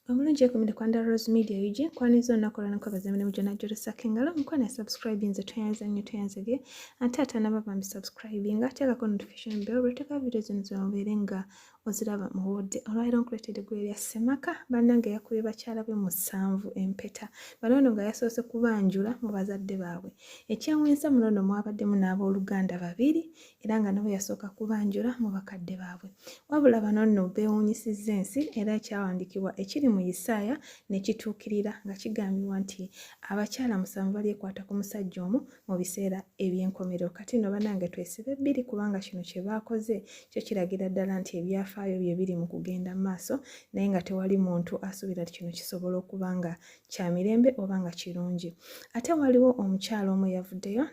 Omulungi ekumide kwanda Rose Media UG nkwaniza olunaku olwaleero nkwebaza emirimu gyonna gy'olusako engalo mukwano subscribe nze tweyanza nnyo tweyanzege ate atanaba bambi subscribinga teekako notification bell lweteeka video zino zomubeere nga oziraba mu budde. Olwaleero nkuleetedde eggulu erya Ssemaka bannange yakubye bakyala be musanvu empeta bano ono nga yasoose kubanjula mu bazadde baabwe. Ekyewuunyisa muno nno mwabaddemu n'abooluganda babiri era nga nabo yasooka kubanjula mu bakadde baabwe. Wabula bano nno beewuunyisizza ensi era ekyawandiikibwa ekiri mu Yisaaya ne kituukirira nga kigambibwa nti abakyala musanvu balyekwata ku musajja omu mu biseera eby'enkomerero. Kati nno bannange twesibe bbiri kubanga kino kye baakoze kyo kiragira ddala nti ebyafaayo bye biri mu kugenda mu maaso naye nga tewali muntu asuubira nti kino kisobola okuba nga kya mirembe oba nga kirungi. Ate waliwo omukyala omu eyavuddeyo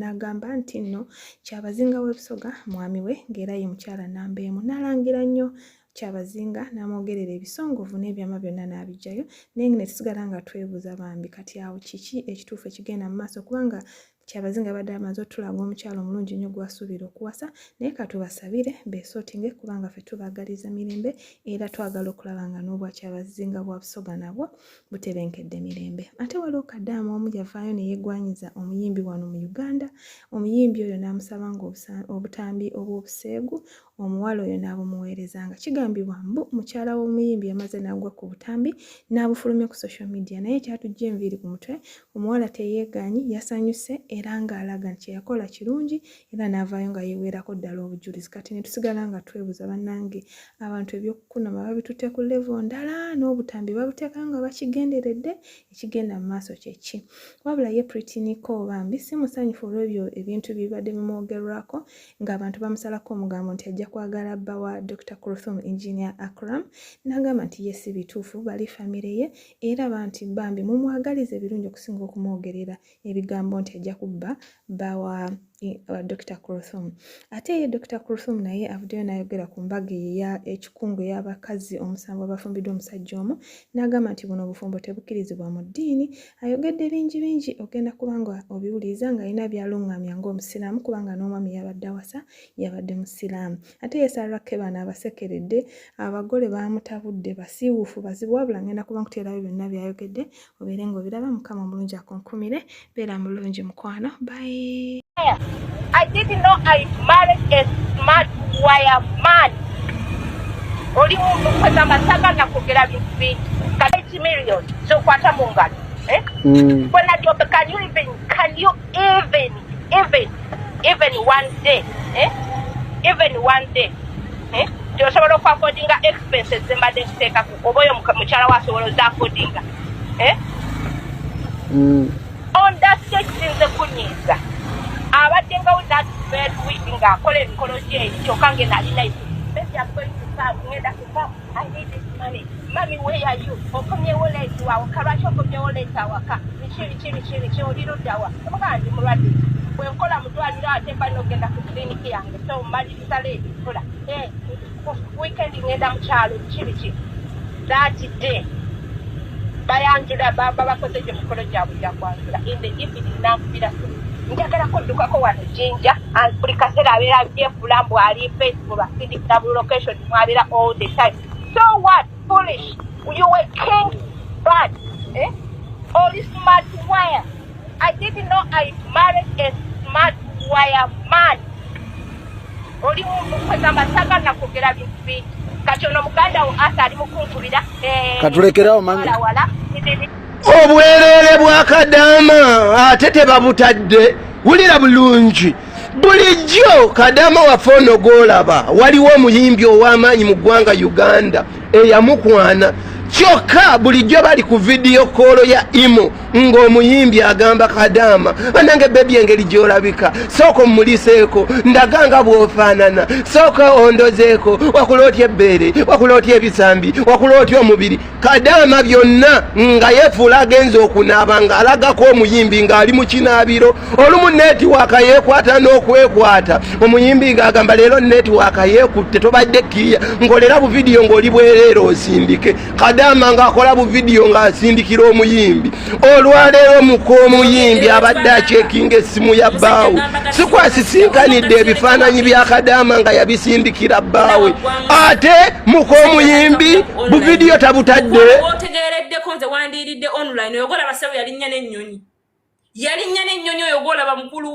n'agamba nti nno Kyabazinga w'e Busoga mwami we ng'era ye mukyala nnamba emu n'alangira nnyo Kyabazinga n'amwogerera ebisongovu n'ebyama byonna n'abiggyayo naye ne tusigala nga twebuuza bambi kati awo kiki ekituufu ekigenda mu maaso kubanga Kyabazinga abadde amaze otulaga omukyala omulungi ennyo gw'asuubira okuwasa naye katubasabire beesootinge kubanga ffe tubaagaliza mirembe era twagala okulaba nga n'obwa Kyabazinga bwa Busoga nabwo butebenkedde mirembe. Ate waliwo kadaama omu yavaayo ne yeegwanyiza omuyimbi wano mu Uganda, omuyimbi oyo n'amusaba ng'obutambi obw'obuseegu omuwala oyo n'abumuweerezanga. Kigambibwa mbu mukyala w'omuyimbi yamaze n'agwa ku butambi n'abufulumya ku social media naye ekyatujja enviiri ku mutwe omuwala teyeegaanyi yasanyuse era ng'alaga nti kye yakola kirungi era n'avaayo nga yeeweerako ddala obujulizi. Kati ne tusigala nga twebuuza bannange abantu eby'okukunama babitutte ku level ndala n'obutambi babuteekayo nga bakigenderedde ekigenda mu maaso kye ki? Wabula ye Pretty Nicole bambi si musanyufu olw'ebyo ebintu ebibadde bimwogerwako ng'abantu bamusalako omugambo nti ajja kwagala bba wa Dokita Kuruthum Engineer Akram n'agamba nti ye si bituufu bali famire ye era banti bambi mumwagalize ebirungi okusinga okumwogerera ebigambo nti ajja kubba bba wa Dokita Kuruthum. Ate ye Dokita Kuruthum naye avuddeyo n'ayogera ku mbaga eya ekikungu ey'abakazi omusanvu abafumbiddwa omusajja omu n'agamba nti buno obufumbo tebukkirizibwa mu ddiini. Ayogedde bingi bingi ogenda kuba nga obiwuliriza ng'alina by'alungamya ng'omusiraamu kubanga n'omwami yabadde awasa yabadde musiraamu. Ate ye Sarah Kebano abasekeredde abagole baamutabudde basiiwuufu bazibu wabula ngenda kuba nkuteerayo byonna by'ayogedde obeere ng'obiraba. Mukama omulungi akunkumire, beera mulungi mukwano, bye. I didn't know I married a smart wire man. Oli muntu kwegamba sagala kwogera bintu bingi. Kati million zokwata mu ngalo. Eh? When I drop, can you even, even, even one day, eh? Even one day, eh? Nti osobola okuaffordinga expenses zembadde nkuteekako oba oyo mukyala we asobola ozaffordinga, eh? On that day kisinze kunyiiza abadde ngawo that very week ng'akola emikolo gye eri kyokka nge nalina baby, I'm going to farm, ngenda ku farm, I need this money. Mami, where are you? Okomyewo late wawaka, lwaki okomyewo late awaka? Biki biki biki biki, oli luddawa? Omugamba ndi mulwadde, bwe nkola mu ddwaliro ate mba nogenda ku kiliniki yange, so mmaliriza late nkola. Eh, weekend ngenda mu kyalo, biki biki. That day bayanjula baba bakoze gye mikolo gyabwe gyakwanjula, in the evening nankubira simu, njagala kuddukako wano Jinja. Buli kaseera abeera yefuula mbu ali Facebook, asindikira bu location mwabeera all the time. So what? Foolish, you were king but, eh? Oli smart wire. I didn't know I married a smart wire man. Oli muntu kwegamba sagala kwogera bintu bingi. Kati ono muganda wo asa ali mukunkubira, eh, Katulekerawo mami. Wala Obwereere bwa Kadaama ate tebabutadde. Wulira bulungi, bulijjo Kadaama waffe ono gw'olaba, waliwo omuyimbi ow'amaanyi mu ggwanga Uganda eyamukwana, kyokka bulijjo bali ku video call ya imo ng'omuyimbi agamba Kadaama, "Banange baby, engeri gy'olabika, sooka omuliseeko, ndaga nga bw'ofaanana, sooka ondozeeko, wakula otya ebbeere, wakula otya ebisambi, wakula otya omubiri?" Kadaama byonna nga yeefuula agenza okunaaba ng'alagako omuyimbi ng'ali mu kinaabiro. Olumu network yeekwata n'okwekwata, omuyimbi ng'agamba, "Leero network yeekutte, tobadde kiriya, ngolera bu video ng'oli bwereere osindike." Kadaama. Kadaama ng'akola bu vidiyo ng'asindikira omuyimbi. Olwaleero muka omuyimbi abadde akyekinga essimu ya bbaawe, sikwasisinkanidde ebifaananyi bya Kadaama nga yabisindikira bbaawe, ate muka omuyimbi bu vidiyo tabutadde. Otegeereddeko nze wandiiridde online oyo gwolaba sebo yalinnya n'ennyonyi, yalinnya n'ennyonyi oyo gwolaba mukulu.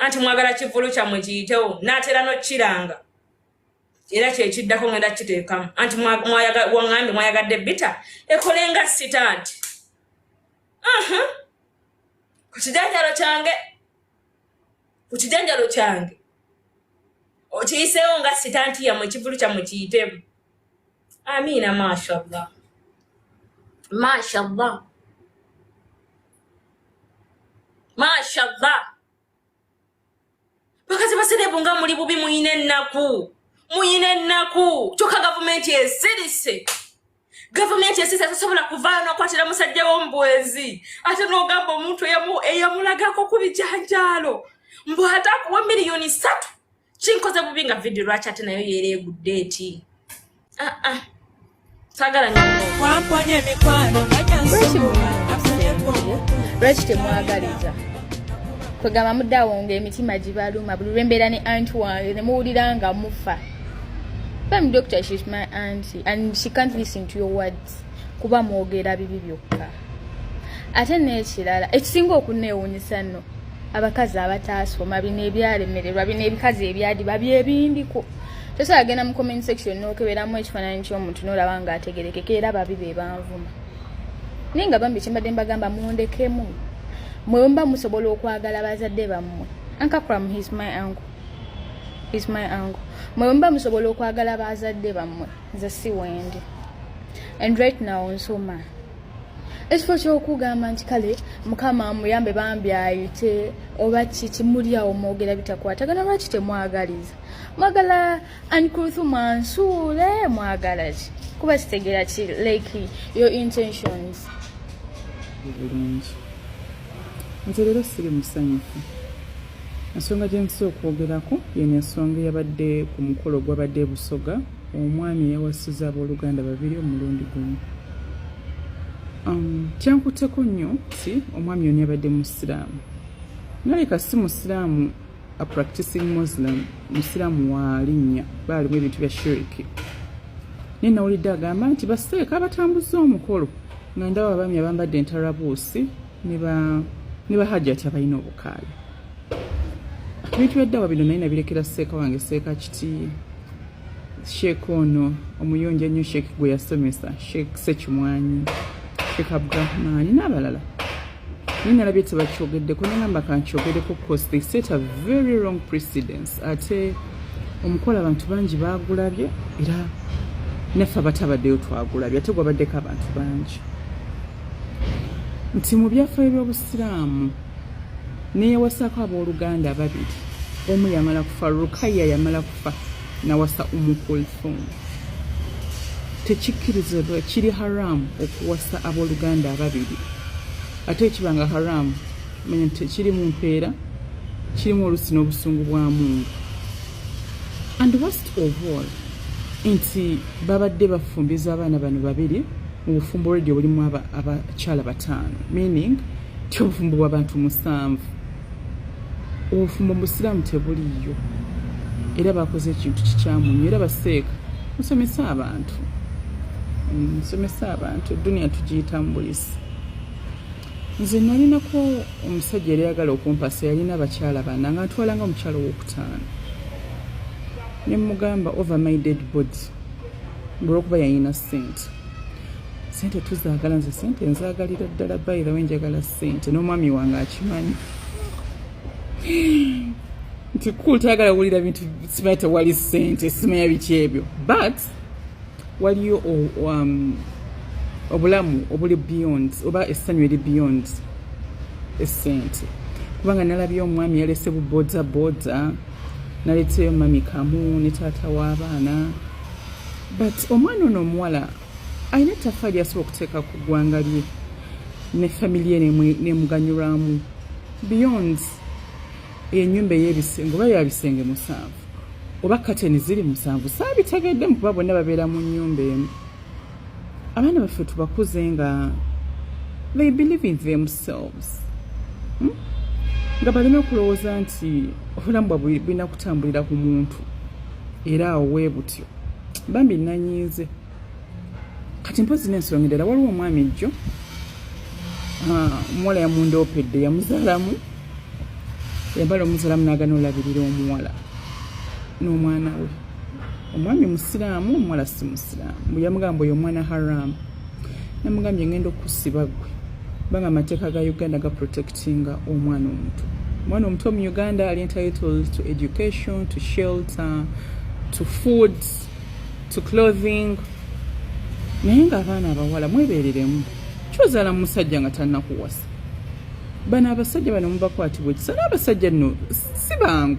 Anti mwagala kivulu kyammwe kiyitewo, naatera n'okukiranga era kyekiddako ngenda kukiteekamu. Anti waŋŋambye mwayagadde bita ekole nga sitaanti ku kijanjalo kyange, ku kijanjalo kyange okiyiseewo nga sitanti yammwe, ekivulu kyammwe kiyitemu. Amiina, mashallah, mashallah, mashallah. Bakazi baserebu nga muli bubi, muyina ennaku, muyina ennaku. Kyokka gavumenti esirise, gavumenti esirise, tosobola kuvaayo nokwatira musajja w'omubwenzi, ate n'ogamba omuntu eyamulagako ku bijanjaalo mbu ate akuwa miliyoni 3. Kinkoze bubi nga vidiyo lwaki ate nayo yeereegudde eti. Ah, ah. Saagala nnyo. Wamponya emikwano nga Lwaki temwagaliza? Kwegamba muddawo nga emitima gibaluma buli lwembeera ne aunt wange ne muwulira nga mufa. Bam doctor, she's my auntie and she can't listen to your words kuba mwogera bibi byokka. Ate n'ekirala ekisinga okunneewuunyisa nno, abakazi abataasoma, bino ebyalemererwa, bino ebikazi ebyadiba byebindiko. Tosobola genda mu comment section n'okeberamu ekifaananyi ky'omuntu n'olaba ng'ategerekeka, era babi be banvuma. Naye nga bambi kyembadde mbagamba, mundekemu mwe mba musobola okwagala bazadde bammwe. Uncle Cram, he's my uncle, he's my uncle. Mwe mba musobola okwagala bazadde bammwe, nze si wendi. And right now nsoma. Ekifo ky'okugamba nti kale Mukama amuyambe bambi ayite oba kiki, muli awo mwogera bitakwatagana. Lwaki temwagaliza? Mwagala Ankuruthu mwansuule, mwagala ki? Kuba kitegeera ki like your intentions? Bulungi, nze leero siri musanyufu. Ensonga gye nsi okwogerako yeno ensonga eyabadde ku mukolo ogwabadde e Busoga, omwami eyawasiza abooluganda babiri omulundi gumu. Kyankutteko nnyo nti omwami ono yabadde musiraamu, naleka si musiraamu a practicing Muslim, musiraamu wa linnya, baalimu ebintu bya shiriki. Naye nawulidde agamba nti baseeka abatambuza omukolo, nga ndaba abaami abambadde entarabuusi ne bahajati abalina obukaali. Ebintu byaddawa bino naye nabirekera seeka wange, Seeka Kiti, sheek ono omuyonjo ennyo, sheek gwe yasomesa, Sheek Sekimwanyi, Sheek Abdurahman n'abalala. Naye nalabye tebakyogeddeko, nagamba kankyogereko cause they set a very wrong precedence. Ate omukolo abantu bangi bagulabye, era naffe abatabaddeyo twagulabye, ate gwabaddeko abantu bangi. Nti mu byafaayo by'obusiraamu neyewasaako abooluganda ababiri, omu yamala kufa, Rukaya yamala kufa nawasa Umu Kulthum. Tekikkirizibwa, kiri haramu okuwasa abooluganda ababiri. Ate ekibanga haramu, manya nti tekirimu mpeera, kirimu oluusi n'obusungu bwa Mungu. And worst of all, nti babadde bafumbiza abaana bano babiri mu bufumbo already obulimu abakyala bataano, meaning ti obufumbo bw'abantu musanvu. Obufumbo mu busiraamu tebuliiyo, era bakoze ekintu kikyamu nnyo. Era baseeka musomese abantu, musomese abantu. Eduniya tugiyitamu buyisi. Nze nalinako omusajja yali ayagala okumpasa, yalina abakyala bana, nga ntwalanga omukyala owokutaano, ne mugamba over my dead body, olwokuba yalina ssente. Sente tuzaagala, nze sente nzaagalira ddala. By the way, njagala sente, n'omwami wange akimanyi nti cool, tayagala wulira bintu simanya tewali sente, simanya biki ebyo, but waliyo obulamu obuli beyond, oba essanyu eri beyond esente. Kubanga nalabye omwami yalese buboda boda, naleteyo mami kamu ne taata w'abaana, but omwana ono omuwala alina ettaffaali asobola okuteeka ku ggwanga lye ne family ye nemuganyulwamu beyond ennyumba ey'ebisenge oba ya bisenge musanvu. Oba kateni ziri musanvu saabitegedde mu kuba bonna babeera mu nnyumba emu. Abaana baffe tubakuze nga they believe in themselves, Nga baleme okulowooza nti obulamu bwabwe bulina kutambulira ku muntu era awo wee butyo. Bambi nanyiize. Kati mpozi n'ensonga endala, waliwo omwami jjo, omuwala yamundoopedde, yamuzaalamu, yamala omuzaalamu n'agana olabirira omuwala n'omwana we. Omwami musiraamu, omuwala si musiraamu. Bwe yamugamba oyo omwana haramu, namugambye ngenda okusiba ggwe, kubanga amateeka ga Uganda ga protectinga omwana omuto. Omwana omuto mu Uganda ali entitled to education, to shelter, to food, to clothing. Naye ng'abaana abawala mwebeereremu, kyozaala mu musajja nga tannakuwasa. Bano abasajja bano mubakwatibwa ekisa, n'abasajja nno si bangu.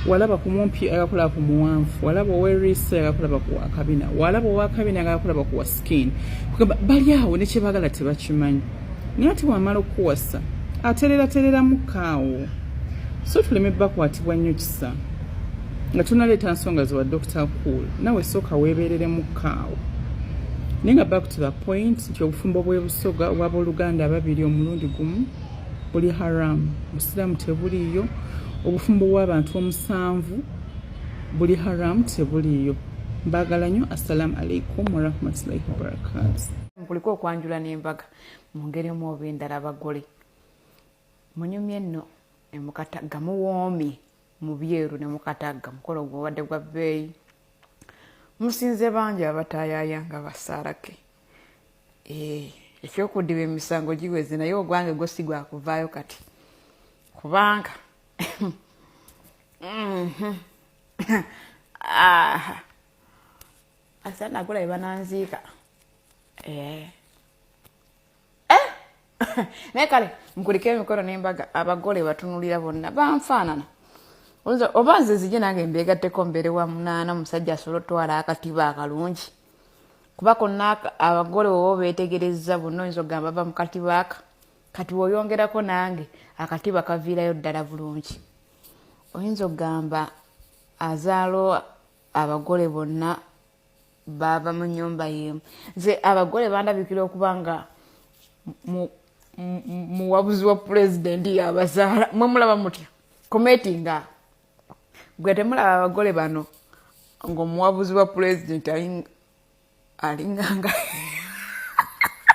Walaba ku mumpi agakulaba ku muwanvu, walaba oweriisa agakulaba ku wakabina, walaba owakabina agakulaba ku wa skin. Kugamba bali awo ne kyebagala tebakimanyi, naye ate wamala okukuwasa atereratereramu kaawo. So tuleme bakwatibwa nnyo kisa nga tunaleeta nsonga ziwa Dr. Cool, nawe sooka weebereremu kaawo. Naye nga back to the point nti obufumbo bw'ebusoga obw'abooluganda ababiri omulundi gumu buli haram, busiraamu tebuliiyo. Obufumbo bw'abantu omusanvu buli haram, tebuliiyo. Mbaagala nnyo. Assalamu alaikum warahmatullahi wabarakatu. Kuliko okwanjula n'embaga mu ngeri omu oba endala. Abagole munyumye nno emukatagga, muwoomye mu byeru ne mukatagga. Mukolo gwobadde gwa bbeeyi, musinze bangi abatayaya nga basaarake. Ekyokudiba emisango giweze, naye ogwange gwo si gwakuvaayo kati kubanga asa nagula ebananziika. Naye kale nkuliko emikolo n'embaga, abagole batunulira bonna banfaanana. Oba nze nzije nange mbeegatteko mbeere wa munaana, musajja asobole otwala akatiba akalungi, kuba konna abagole oba beetegerezza bonna oyinza okugamba bava mu katiba aka. Kati woyongerako nange akatiba kaviirayo ddala bulungi, oyinza okugamba azaala abagole bonna baava mu nyumba yemu. Nze abagole bandabikira okuba nga muwabuzi wa pulezidenti yabazaala. Mwe mulaba mutya? Kometi nga gwe temulaba abagole bano ngaomuwabuzi wa pulezidenti alinganga.